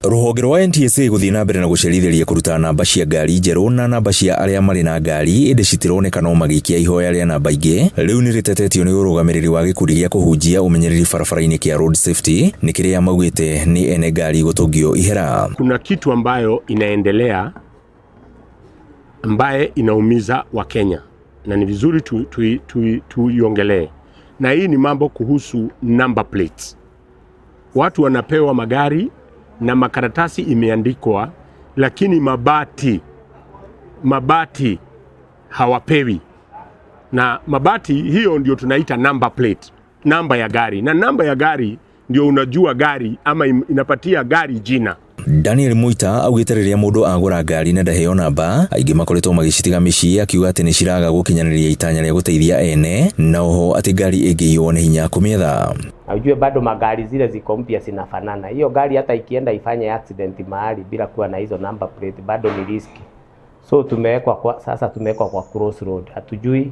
Rũhonge rwa NTSA gũthiĩ na mbere na gũcerithĩria kũruta namba cia ngari njerũ na namba cia arĩa marĩ na ngari ĩndĩ citironeka no magĩikia ihoya rĩa namba ingĩ rĩu nĩ rĩtetetio nĩ ũrũgamĩrĩri wa gĩkundi gĩa kũhunjia ũmenyereri barabara-inĩ kĩa Road Safety nĩ kĩrĩa maugĩte nĩ ene ngari gũtũngio ihera. Kuna kitu ambayo inaendelea ambaye inaumiza Wakenya na ni vizuri tuiongelee tu, tu, tu, na hii ni mambo kuhusu number plates. Watu wanapewa magari na makaratasi imeandikwa, lakini mabati hawapewi, na mabati hiyo ndio tunaita number plate, namba ya gari, na namba ya gari ndio unajua gari ama inapatia gari jina. Daniel Muita augĩte rĩrĩa mũndũ agũra ngari na ndaheo namba aingĩ makoretwo magĩcitiga mĩciĩ akiuga atĩ nĩ ciraga gũkinyanĩria itanya rĩa gũteithia ene na oho atĩ ngari ĩngĩiywo nĩ hinya kũmĩetha. Na ujue bado magari zile ziko mpya zinafanana. Hiyo gari hata ikienda ifanye accident mahali bila kuwa na hizo number plate bado ni risky. So tumewekwa kwa, sasa tumewekwa kwa crossroad, hatujui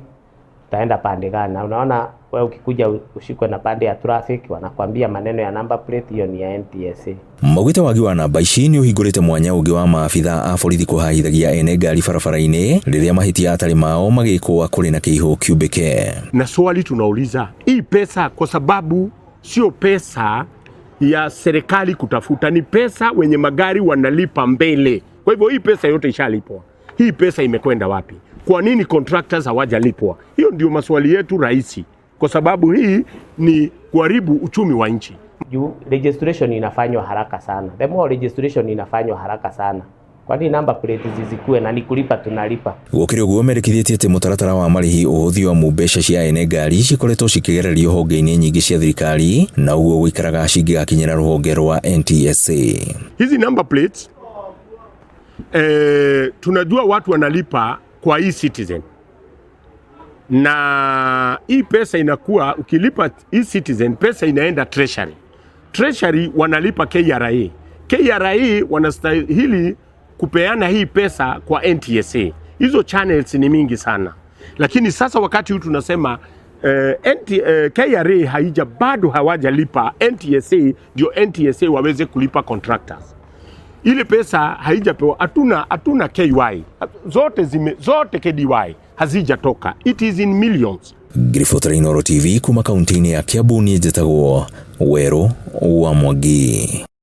tutaenda pande gani. Na unaona wewe ukikuja ushikwe na pande ya traffic, wanakwambia maneno ya number plate hiyo ni ya NTSA. Maugĩte wagi wa namba ici nĩ ũhingũrĩte mwanya ũngĩ wa maabitha a borithi kũhahithagia ene ngari barabara-inĩ rĩrĩa mahĩtia atarĩ mao magĩkwo kũrĩ na kĩihũ kiumbĩke. Na swali tunauliza, hii pesa, kwa sababu sio pesa ya serikali kutafuta, ni pesa wenye magari wanalipa mbele. Kwa hivyo hii pesa yote ishalipwa, hii pesa imekwenda wapi? Kwa nini contractors hawajalipwa? Hiyo ndio maswali yetu rahisi, kwa sababu hii ni kuharibu uchumi wa nchi. Juu registration inafanywa haraka sana. The more registration inafanywa haraka sana, kwa nini number plate zizikue na ni kulipa tunalipa? Gũkĩrĩ ũguo mendekithĩtie atĩ mũtaratara wa marĩhi ũhũthio amu mbeca cia ene ngari cikoretwo cikĩgererio honge-inĩ nyingĩ cia thirikari na ũguo gũikaraga cingĩgakinyĩra rũhonge rwa NTSA. Hizi number plates tunajua watu wanalipa kwa e-Citizen na hii pesa inakuwa ukilipa e-Citizen pesa inaenda Treasury. Treasury wanalipa KRA. KRA wanastahili kupeana hii pesa kwa NTSA. Hizo channels ni mingi sana, lakini sasa wakati huu tunasema KRA haija bado hawajalipa NTSA, ndio NTSA waweze kulipa contractors. Ile pesa haijapewa, hatuna KY zote zime, zote KDY hazijatoka, it is in millions. Ngĩribotera Inooro TV kuma kaunti-inĩ ya Kiambu niĩ njĩtagwo Werũ wa Mwangi.